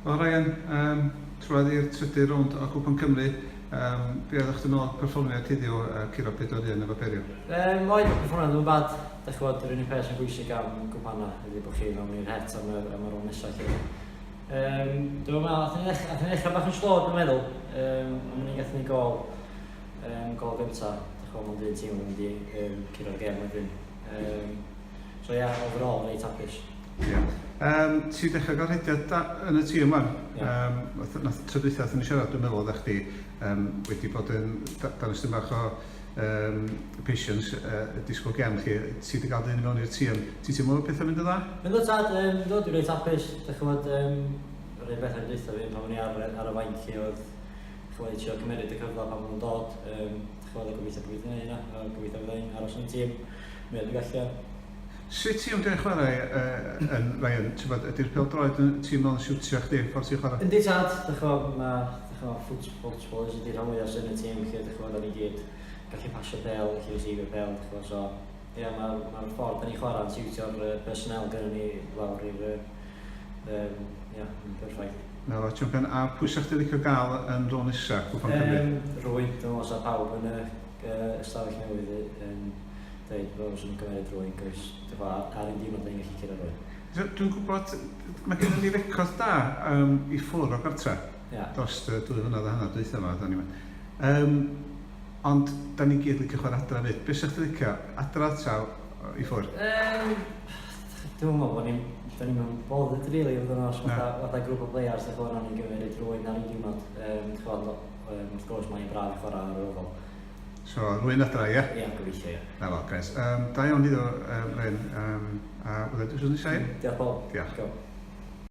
Wel Ryan, um, trwad i'r trydydd rownd o Cwpan Cymru, um, be oeddech chdi'n meddwl perfformiad heddiw uh, curo 4-1 efo Beriw? Um, oedd y perfformiad ddim yn bad. Dych chi'n yr unig peth sy'n bwysig am gwpanau ydy bod chi mewn i'r het am y, am y rownd nesaf. Um, dwi'n meddwl, athyn ni ddechrau bach yn slo, dwi'n meddwl. Um, ond ni'n gathon ni gol, um, gol gyntaf. Dych chi'n meddwl, un tîm yn mynd i um, curo'r gêm wedyn. Um, so ie, yeah, overall, reit hapus. Ie. Yeah. Um, ti dechrau gael rhediad da yn y tîm wan. Yeah. Um, nath, nath tro dwytha athyn ni siarad, dwi'n meddwl oeddech chdi um, wedi bod yn dangos dim bach o um, patience, uh, disgwyl gem chi. Ti wedi cael dyn i mewn i'r tîm. Ti'n teimlo bod pethau'n mynd yn dda? Yn dod tad, um, do, dwi'n reit hapus. Dych chi'n gwybod, um, yr un beth yn dweud fi pan o'n i ar, ar y fainc lle oedd chwbod, eisiau cymeryd y cyfle pan maen nhw'n dod. Um, chwbod, gobeithio bod fi'n gwneud hynna, a gobeithio byddai'n aros yn y tîm. Mwya dwi'n gallu. Sut tîm dwi'n chwarae uh, yn Ryan? Ti'n bod, ydy'r pêl-droed yn tîm fel yn siwtio chdi, ffordd ti'n chwarae? Yndi tad, dych chi'n mae dych chi'n footballers ydy'r rhan fwyaf sy'n y tîm, lle dych chi'n da ni gyd gallu pasio pêl, gallu receivio pêl, dych chi'n so ie, yeah, mae'r ma ffordd da ni'n chwarae yn siwtio'r uh, personnel gynnon ni lawr i'r, uh, um, yeah, yn perffaith. Na fo, champion. A pwy sa'ch chdi licio gael yn rôl nesa, Cwpan Cymru? Um, rwy'n, dwi'n meddwl sa pawb yn y uh, ystafell newydd yn Dweud bod fyswn i'n cymeryd rwy'n cos ti'n gwbod ar un diwrnod dan ni'n gallu curo rwy'n. Dwi'n gwybod, mae gennym ni record da um, i ffwrdd o gartre yeah. dros y dwy flynedd a hanner dwytha yma. Da ni um, ond da ni gyd licio chwarae adra fyd. Be sa'ch chi licio? Adra ta i ffwrdd? Um, dwi'n meddwl bod ni'n da ni'n mewn bothered really, fod yn os fatha, fatha grŵp o players, da chwarae ni'n gymryd rwy'n ar un diwrnod. Um, chwarae, um, wrth gwrs mae'n braf i chwarae ar yr ofal. So, rwy'n adra, ie? Ie, gobeithio, ie. Na fo, gres. Um, da iawn iddo, um, Ren. Um, a wydda, dwi'n nesaf. Diolch, Paul. Diolch. Go.